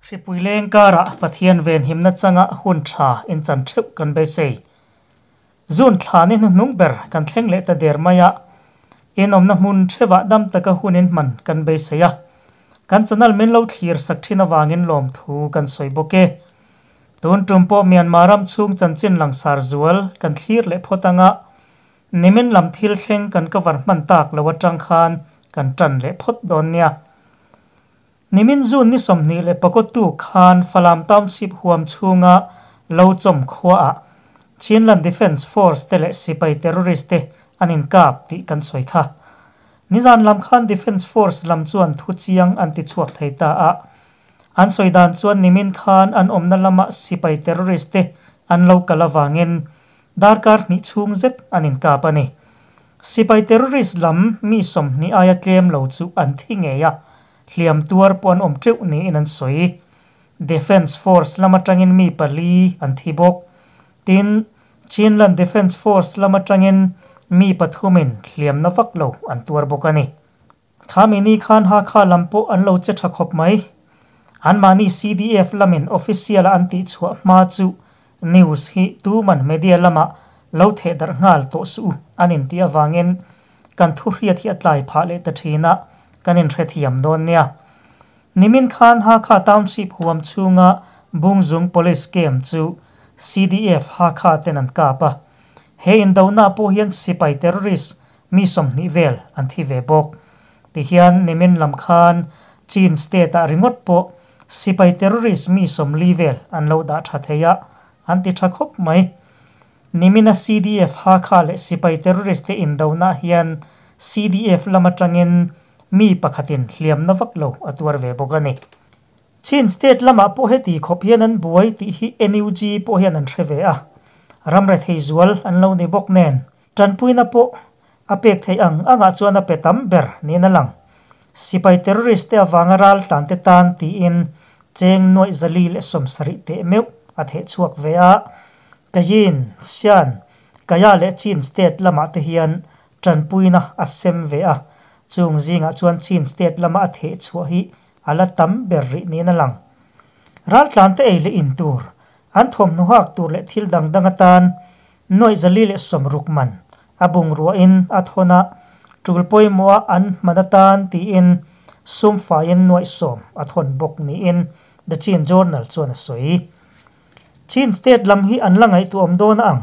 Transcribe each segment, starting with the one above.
Hripui leng karah Pathian venhimna changa hun tha inchan theuh kan beisei. Zun thla ni hnuhnung ber kan thleng leh ta der mai a, inawmna hmun theuhah dam taka hun inhman kan beisei a. Kan channel min lo thlir sak thin avangin lawmthu kan sawi bawk e. Tun tum pawh Myanmar ram chhung chanchin langsar zual kan thlir leh phawt anga nimin lam thil thleng kan cover hman tak lo atang khan kan tan leh phawt dawn nia. Nimin June ni 25 tu khan Falam Township huam chhunga Lo Chawm khuaah Chinland Defence Force te leh sipai terrorist te an inkap tih kan sawi kha. Nizan lam khan Defence Force lam chuan thu chiang an ti chhuak thei ta a. An sawi dan chuan nimin khan an awmna lama sipai terrorist te an lo kal avangin darkar hnih chhung zet an inkap a ni. Sipai terrorist lam mi 20 aia tlem lo chu an thi ngei a, hliam tuar pawh an awm teuh niin an sawi. Defence Force lam atangin mi pali an thi bawk. Tin, Chinland Defence Force lam atangin mi pathumin hliamna vak lo an tuar bawk a ni. Khami ni khan Hakha lam pawh an lo che tha khawp mai. Anmahni CDF lamin official-a an tihchhuah hma chu news hi tuman media lamah lo theh darh nghal tawh suh u an intih avangin kan thuhriat hi a tlai phah leh ta thin a, kan inhrethiam dawn nia. Nimin khan Hakha Township huam chhunga Bungzung Police Camp chu CDF Hakha ten an kap a. He indona pawh hian sipai terrorist mi 20 vel an thi ve bawk. Tihian nimin lam khan Chin State ah ringawt pawh sipai terrorist mi 40 vel an lo dah tha thei a, an ti tha khawp mai. Nimina CDF Hakha leh sipai terrorist te indona hian CDF lam atangin mi pakhatin hliamna vak lo a tuar ve bawk a ni. Chin State lamah pawh heti khawp hian an buai tih hi NUG pawh hian an hre ve a. Ram rethei zual an lo ni bawk nen tanpuina pawh a pek theih ang angah chuan a pe tam ber niin a lang. Sipai terrorist te avanga ral tlan te tan tiin cheng nuaih 470 teh meuh a theh chhuak ve a. Kayin, Sian, Kaya leh Chin State lamah te hian tanpuina a sem ve a. Chung zingah chuan Chin State lama a theh chhuah hi a la tam ber rih niin a lang. Ral tlan te ei leh in tur, an thawmhnaw hak tur leh thil dang dang atan nuaih 460 man a bungruahin a thawn a, tul pawimawh a an hman atan tiin sum faiin nuaih 10 a thawn bawk niin The Chin Journal chuan a sawi. Chin State lam hi an la ngaihtuah awm dawn a ang.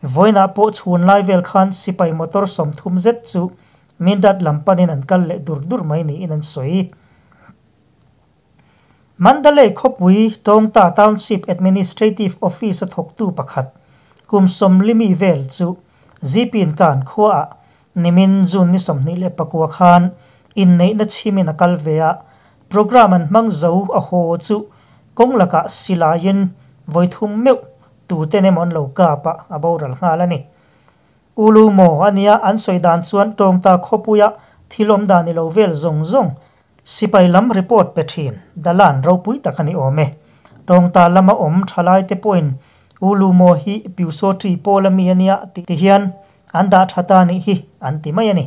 Vawiinah pawh chhun lai vel khan sipai motor 30 zet chu Mindat lam panin an kal leh dur dur mai niin an sawi. Mandalay khawpui Tawngta Township Administrative Office a thawktu pakhat kum 40 mi vel chu Zipin kan khuaah nimin June ni 29 khan inneihna chhimin a kal ve a, program an hmang zo a haw chu kawng lakah silaiin vawithum meuh tuten emaw an lo kap a, a boral nghal a ni. Ulu maw ania an sawi dan chuan Tawngta khawpuia thil awm dan i lo vel zawng zawng sipai lam report pe thin dalan ropui tak a ni awm e. Tawngta lama awm thalai te pawhin Ulu maw hi Pyusawṭi pawl ami ania ti hian an dah tha ta nih hi an ti mai a ni.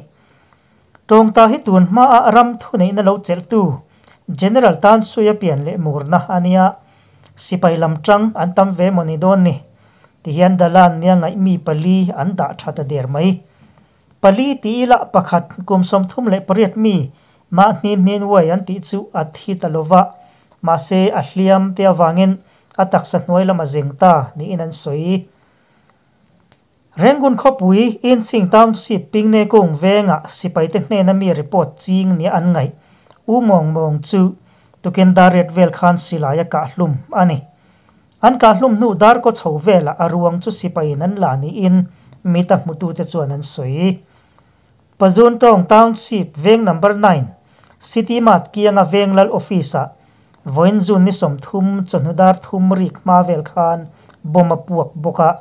Tawngta hi tun hmaa ram thuneihna lo chelhtu General Tan Suia pian leh murna ania sipai lam tang an tam ve maw ni dawn ni. Ti hian dalan nia ngaih mi pali an dah tha ta der mai. Pali ti ila pakhat kum 38 mi ma hnin hnin uai an tih chu a thi ta lova mahse a hliam te awangin a taksa hnuai lama zeng ta niin an sawi. Rangoon khawpui Inching Township Pingne kung venga sipai te hnena mi report ching ni an ngai u mawng mawng chu tukin dar riat vel khan silai a kah hlum ani. An kah hlum hnu dar ko chho vela a ruang chu sipai in an la niin mi ta hmutu te chuan an sawi. Pazun Tawng Township veng number 9 City Mart kianga Venglal office a vawiin June ni 30 chawhnu dar 3 rik hma vel khan bawm a puak bawk a,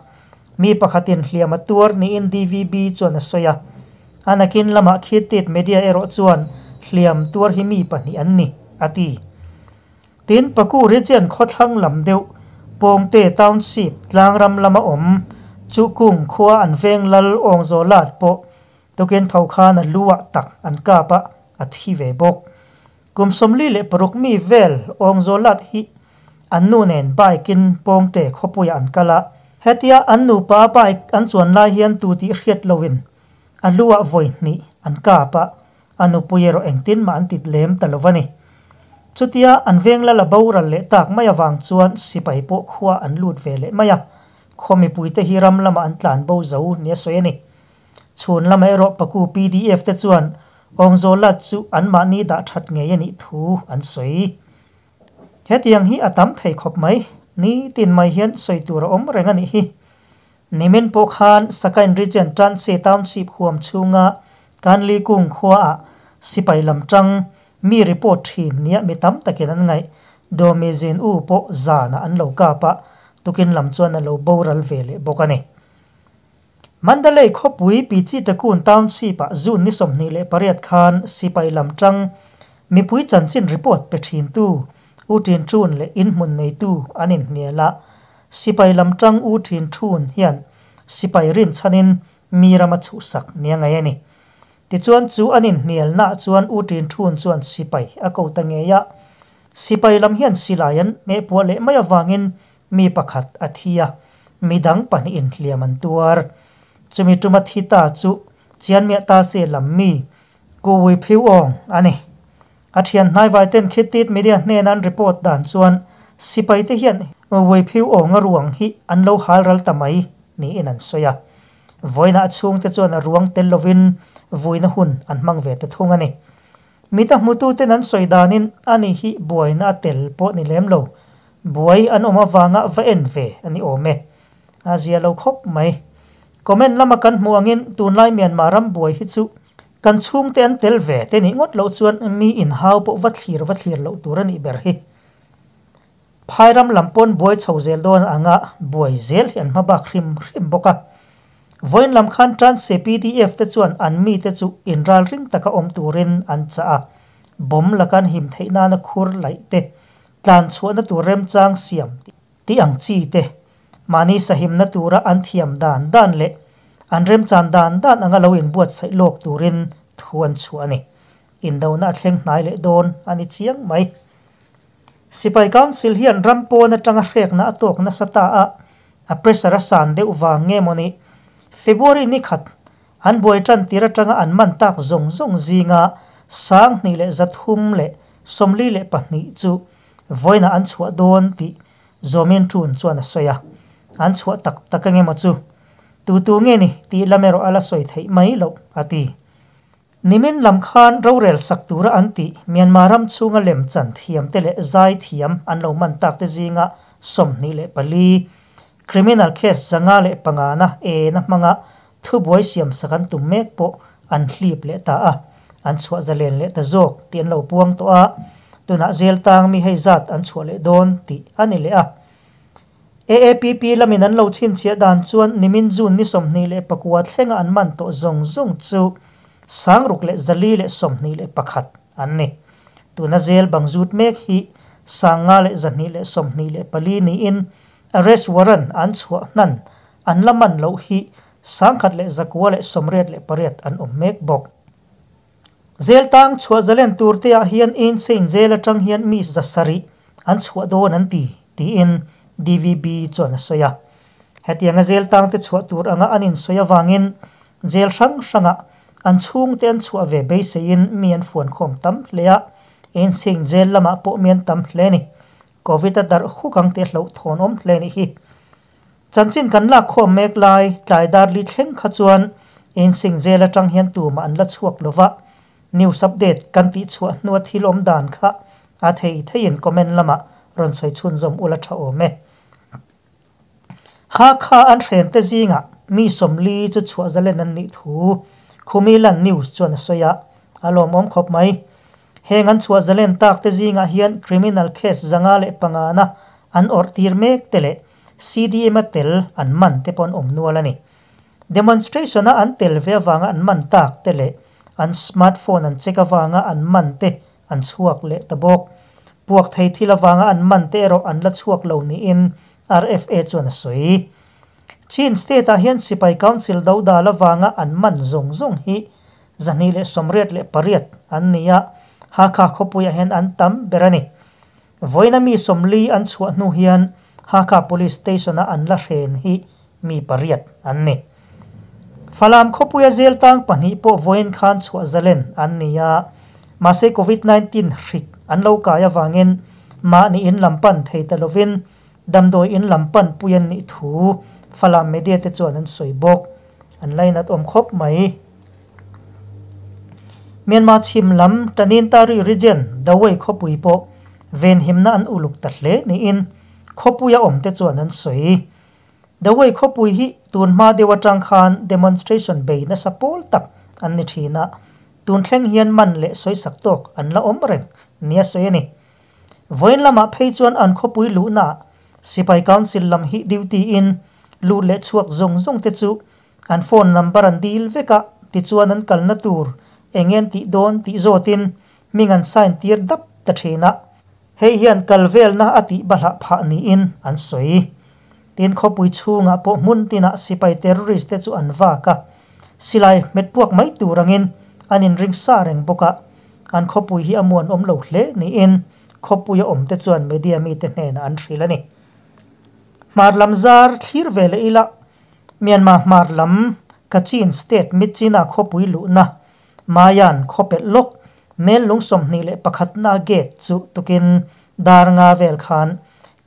mi pakhatin hliam a tuar niin DVB chuan a sawi a. Anakin lamah Khitit media erawh chuan hliam tuar hi mi pahnih an ni a ti. Tin, Paku region khawthlang lam deuh Pawngte Township tlangram lama awm chu kung khua an Venglal awng zawlat pawh tukin tho khan a luah tak an kap a, a thi ve bawk. Kum 46 mi vel Awngzaw lat hi an nu nen bike in Pawngte khawpuiah an kal a. Hetia an nupa bike an chuan lai hian tu tih hriat loin a lu ah vawi hnih an kap a, a nupui erawh engtin mah an tit lem ta lo a ni. Chutia an veng lal a boral leh tak mai avang chuan sipai pawh khua an lut ve leh mai a, khaw mipuite hi ram lamah an tlan bo zo nia sawi a ni. Chhun lamah erawh Paku pdf te chuan Awngzaw lat chu anmahni dah that ngei a nih thu an sawi. Hetiang hi a tam thei khawp mai. Nitin mai hian sawi tur a awm reng a nih hi. Nimin pawh khan Sakain Region Tanse Township huam chhunga Kanli kung khuaah sipai lam tang mi report thin nia mi tam takin an ngaih. Dawmi Zin U pawh zanah an lo kap a, tukin lam chuan a lo boral ve leh bawk a ni. Mandalay khawpui Pichitakun Township-ah June ni 28 khan sipai lam tang mipui chanchin report pe thintu U Tin Chun leh inhmun neitu an inhnial a, sipai lam tang U Tin Chun hian sipai rinchhanin mi ram a chhuhsak nia ngaih a ni. Tichuan chu an inhnialnaah chuan U Tin Chun chuan sipai a ko ta ngei a, sipai lam hian silai an hmehpuah leh mai avangin mi pakhat a thi a, midang pahnihin hliam an tuar. Chumi tuma thi ta chu Chianmiah ta se lam mi Kuwi Phiu Aung a ni. A thian hnaivai ten Khit Tit Media hnena an report dan chuan sipai te hian Wui Phiu Aung a ruang hi an lo hal ral ta mai niin an sawi a. Vawiinah a chhungte chuan a ruang tel lovin vuina hun an hmang ve ta thung a ni. Mita hmututen an sawi danin ani hi buaina a tel pawh ni lem lo, buai an awm avanga va en ve a ni awm e. A zia lo khawp mai. Comment lama kan hmuh angin tunlai Myanmar ram buai hi chu kan chhungte an tel ve te nih ngawt loh chuan mi inhau pawh va thlir va thlir loh tur a nih ber hi. Phai ram lam pawn buai chho zel dawn anga buai zel hi an hma bak hrim hrim bawk a. Vawiin lam khan Transe pdf te chuan an mite chu inralring taka awm turin an chah a, bomb laka an him theih nana khur laih te, tlan chhuahna tur remchang siam tih ang chi te, mahni sahimna tura an thiam dan dan leh an remchan dan dan anga lo inbuatsaih lawk turin thu an chhuah a ni. Indona a thleng hnai leh dawn a ni chiang mai. Sipai Council hian ram pawn atanga hrekna a tawk nasa ta a, a pressure a san deuh vang nge maw ni? February ni khat an buai tan tir atanga an man tak zawng zawng zinga 2342 chu vawiinah an chhuah dawn tih Zawmin Tun chuan a sawi a, an chhuah tak tak eng emaw chu tu tu nge ni tih lam erawh a la sawi theih mai loh a ti. Nimin lam khan rorel sak tura an tih Myanmar ram chhunga lemchan thiamte leh zai thiam an lo man takte zinga 24, criminal case 505 na ena hmanga thubuai siamsak an tum mek pawh an hlip leh ta a, an chhuah zalen leh ta zawk tih an lo puang tawh a, tunah zel tang mi hei zat an chhuah leh dawn tih a ni leh a. AAPP lamin an lo chhinchhiah dan chuan nimin June ni 29 thlenga an man tawh zawng zawng chu 6421 an ni. Tuna zel bang zut mek hi 5124 niin arrest warrant an chhuah hnan an la man loh hi 1988 an awm mek bawk. Zel tang chhuah zalen tur te ah hian Insein zel atang hian mi 700 an chhuah dawn an ti, tiin DVB chuan a sawi a. Hetianga zel tang te chhuah tur anga an insawi avangin jail hrang hrangah an chhungte an chhuah ve beiseiin mi an fuan khawm tam hle a, Insein jail lamah pawh mi an tam hle a ni. Covid a darh huk ang tih a hlauhthawn awm hle a nih hi. Chanchin kan lak khawm mek lai tlai dar li thleng kha chuan Insein jail atang hian tumah an la chhuak lova, news update kan tih chhuah hnua thil awm dan kha a thei theiin comment lamah rawn sawi chhunzawm ula tha awm e. Hakha an hren te zingah mi 40 chu chhuah zalen an nih thu Khumilan News chuan a sawi a, a lawmawm khawp mai. Heng an chhuah zalen tak te zingah hian criminal case 505 na an awrh tir mek te leh CDM a tel an man te pawh an awm nual a ni. Demonstration a an tel ve avanga an man tak te leh an smartphone an check avanga an man te an chhuak leh ta bawk. Puak thei thil avanga an man te erawh an la chhuak lo niin RFA chuan a sawi. Chin State ah hian Sipai Council dodal avanga an man zawng zawng hi 288 an ni a, Hakha khawpuiah hian an tam ber a ni. Vawiina mi 40 an chhuah hnu hian Hakha Police Station-a an la hren hi mi pariat an ni. Falam khawpuia zel tang pahnih pawh vawiin khan chhuah zalen an ni a, mahse Covid 19 hrik an lo kai avangin mahni in lam pan thei ta lovin damdawi in lam pan pui an nih thu Falam media te chuan an sawi bawk. An lainat awm khawp mai. Myanmar chhim lam Tanintari region Dawei khawpui pawh venhimna an uluk ta hle niin khawpuia awmte chuan an sawi. Dawei khawpui hi tun hma deuh atang khan demonstration bei nasa pawl tak an ni thin a, tun thleng hian man leh sawisak tawk an la awm reng nia sawi a ni. Vawiin lamah phei chuan an khawpui luhnaah Sipai Council lam hi duty in lut leh chhuak zawng zawng te chu an phone number an dil vek a, tichuan an kalna tur eng en tih dawn tih zawtin hming an sign tir dap ta thin a. Hei hian kal velna a tih bahlah phah niin an sawi. Tin, khawpui chhungah pawh hmun tinah sipai terrorist te chu an vak a, silai hmet puak mai tur angin an inring sa reng bawk a, an khawpui hi a muanawm lo hle niin khawpuia awmte chuan media mite hnenah an hrilh a ni. Hmar lam zar thlir ve leh ila, Myanmar hmar lam Kachin State Myitkyina khawpui luhna Mayan khawpelh lawk mel lung 21 na gate chu tukin dar nga vel khan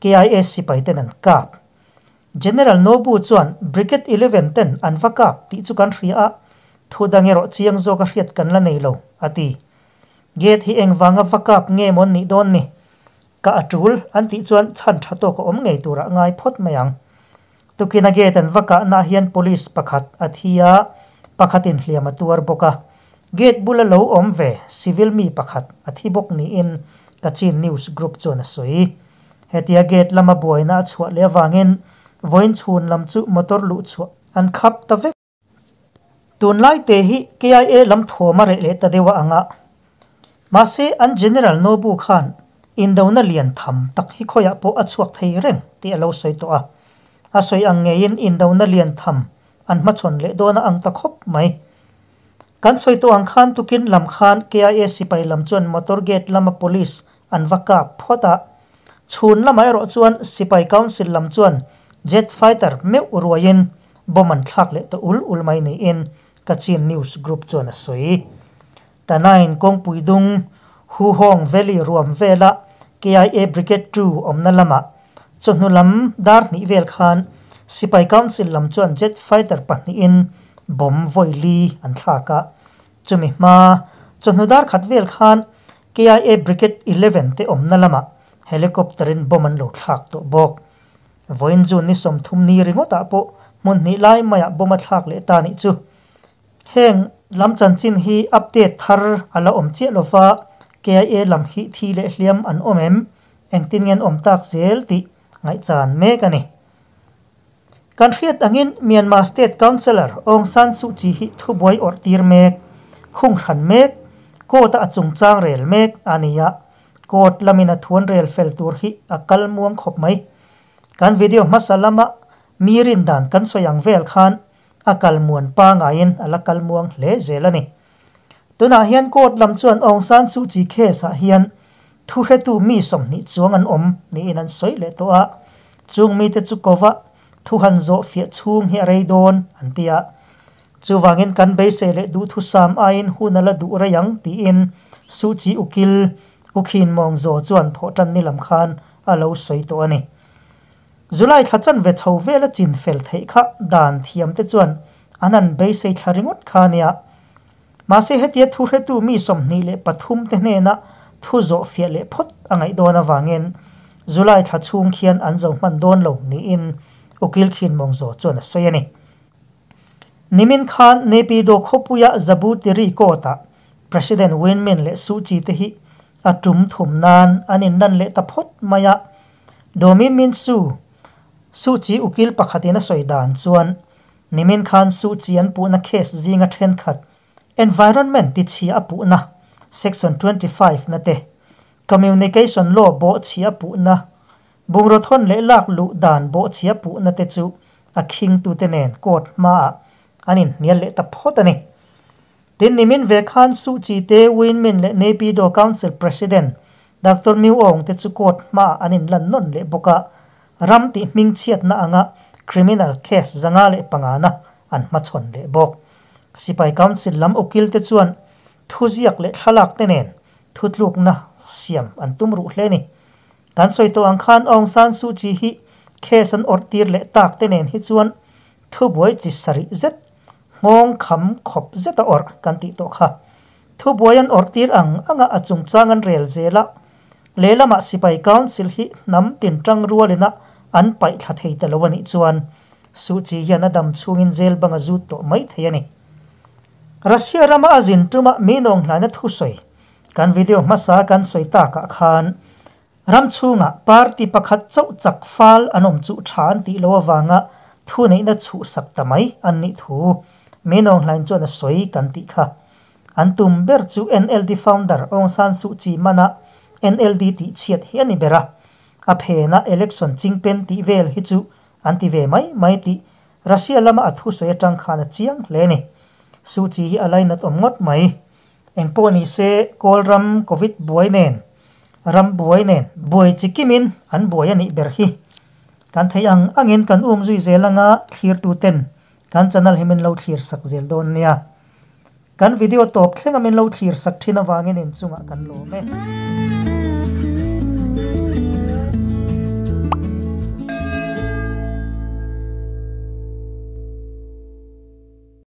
KIA sipaiten an kap. General Nobu chuan Brigade 11 ten an va kap tih chu kan hria a, thu dang erawh chiang zawk a hriat kan la nei lo, a ti. Gate hi engvanga va kap nge maw an nih dawn ni? Ka a tul an tih chuan chhan tha tawk a awm ngei turah ngai phawt mai ang. Tukina gate an va kahnaah hian police pakhat a thi a, pakhatin hliam a tuar bawk a. Gate bula lo awm ve civil mi pakhat a thi bawk niin Kachin News Group chuan a sawi. Hetia gate lama buaina a chhuah leh avangin vawiin chhun lam chu motor luh chhuah an khap ta vek. Tunlai te hi KIA lam thuam a reh leh ta deuh a ang a. Mahse an General Nobu khan indona lian tham tak hi khawiah pawh a chhuak thei reng tih a lo sawi tawh a. A sawi ang ngeiin indona lian tham an hmachhawn leh dawn a ang ta khawp mai. Kan sawi tawh ang khan tukin lam khan KIA sipai lam chuan motor gate lama police an va kap phawt a. Chhun lamah erawh chuan sipai council lam chuan jet fighter meuh ruaiin bomb an thlak leh ta ul ul mai niin Kachin News Group chuan a sawi. Tanain kawngpui dung Huhawng Valley ruam vela KIA Brigade 2 awmna lamah chawhnu lam dar hnih vel khan sipai council lam chuan jet fighter pahnihin bomb vawi li an thlak a. Chumi hma chawhnu dar khat vel khan KIA Brigade 11 te awmna lamah helicopter in bomb an lo thlak tawh bawk. Vawiin June ni 30 ni ringawtah pawh hmun hnih lai maiah bomb a thlak leh ta nih chu. Heng lam chanchin hi update thar a la awm chiah lova, KIA lam hi thi leh hliam an awm em? Engtin nge an awm tak zel tih ngaihchan mek a ni. Kan hriat angin Myanmar State Councillor Aung San Suu Kyi hi thubuai awrh tir mek, khung hran mek, court-a a chungchang rel mek a ni a, court lamin a thuan rel fel tur hi a kal muang khawp mai. Kan video hmasa lama mi rin dan kan sawi ang vel khan a kal muan pangaiin a la kal muang hle zel a ni. Tunah hian court lam chuan Aung San Suu Kyi case-ah hian thuhretu mi 20 chuang an awm niin an sawi leh tawh a, chung mite chu kova thu han zawh fiah chhung hi a rei dawn an ti a. Chuvangin kan beisei leh duhthusam aiin hun a la duh rei ang tiin Suu Kyi ukil U Khin Maung Zaw chuan thawhtan ni lam khan a lo sawi tawh a ni. July thla chanve chho vela chin fel theih kha dan thiam te chuan an han beisei thla ringawt kha a nia. Mahse hetia thuhretu mi 23 te hnena thu zawh fiah leh phawt a ngaih dawn avangin July thla chhung khian an zo hman dawn lo niin Ukil Khin Maung Zaw chuan a sawi a ni. Nimin khan Naypyidaw khawpuia Zabu Tiri court-ah President Win Myint leh Suu Kyi te hi a tum thum nan an inlan leh ta phawt mai a. Daw Min Min Su, Suu Kyi ukil pakhatin a sawi dan chuan nimin khan Suu Kyi an puhna case zinga thenkhat environment tichhia a puhna Section 25 na te, Communication Law bawhchhia a puhna, bungraw thawn leh lak luh dan bawhchhia puhna te chu a khingtute nen court hmaah an inhnial leh ta phawt a ni. Tin, nimin ve khan Suu Kyi te, Win Myint leh Naypyidaw Council President Doctor Myu Aung te chu court hmaah an inlan nawn leh bawk a, ram tih hmingchhiatna anga criminal case 505 na an hmachhawn leh bawk. Sipai Council lam ukil te chuan thuziak leh thlalak te nen thutlukna siam an tum ruh hle a ni. Kan sawi tawh ang khan Aung San Suu Kyi hi case an awrh tir leh tak te nen hi chuan thubuai chi sarih zet Nghawng kham khawp zet a awrh kan tih tawh kha. Thubuai an awrh tir ang anga a chungchang an rel zel a, lehlamah Sipai Council hi hnam tin tang rualina an paih thla thei ta lo a nih chuan Suu Kyi hian a dam chhungin jail bang a zut tawh mai thei a ni. Russia rama a zin tuma mi nawnghlaina thusawi kan video hmasa kan sawi takah khan Ram chhungah party pakhat chauh chak fal an awm chu tha an tih loh avanga thuneihna chhuhsak ta mai an nih thu Min Aung Hlaing chuan a sawi kan tih kha. An tum ber chu NLD founder Aung San Suu Kyi mana NLD tih chhiat hi a ni ber a, a phena election chingpen tih vel hi chu an ti ve mai mai tih Russia lama a thusawi atang khan a chiang hle a ni. Suu Kyi hi a lainat awm ngawt mai. Engpawh ni se, Kawl ram Covid buai nen, ram buai nen, buai chi kimin an buai a nih ber hi. Kan theih ang angin kan um zui zel anga thlirtu ten kan channel hi min lo thlir sak zel dawn nia. Kan video tawp thlenga min lo thlir sak thin avangin inchungah kan lawm e.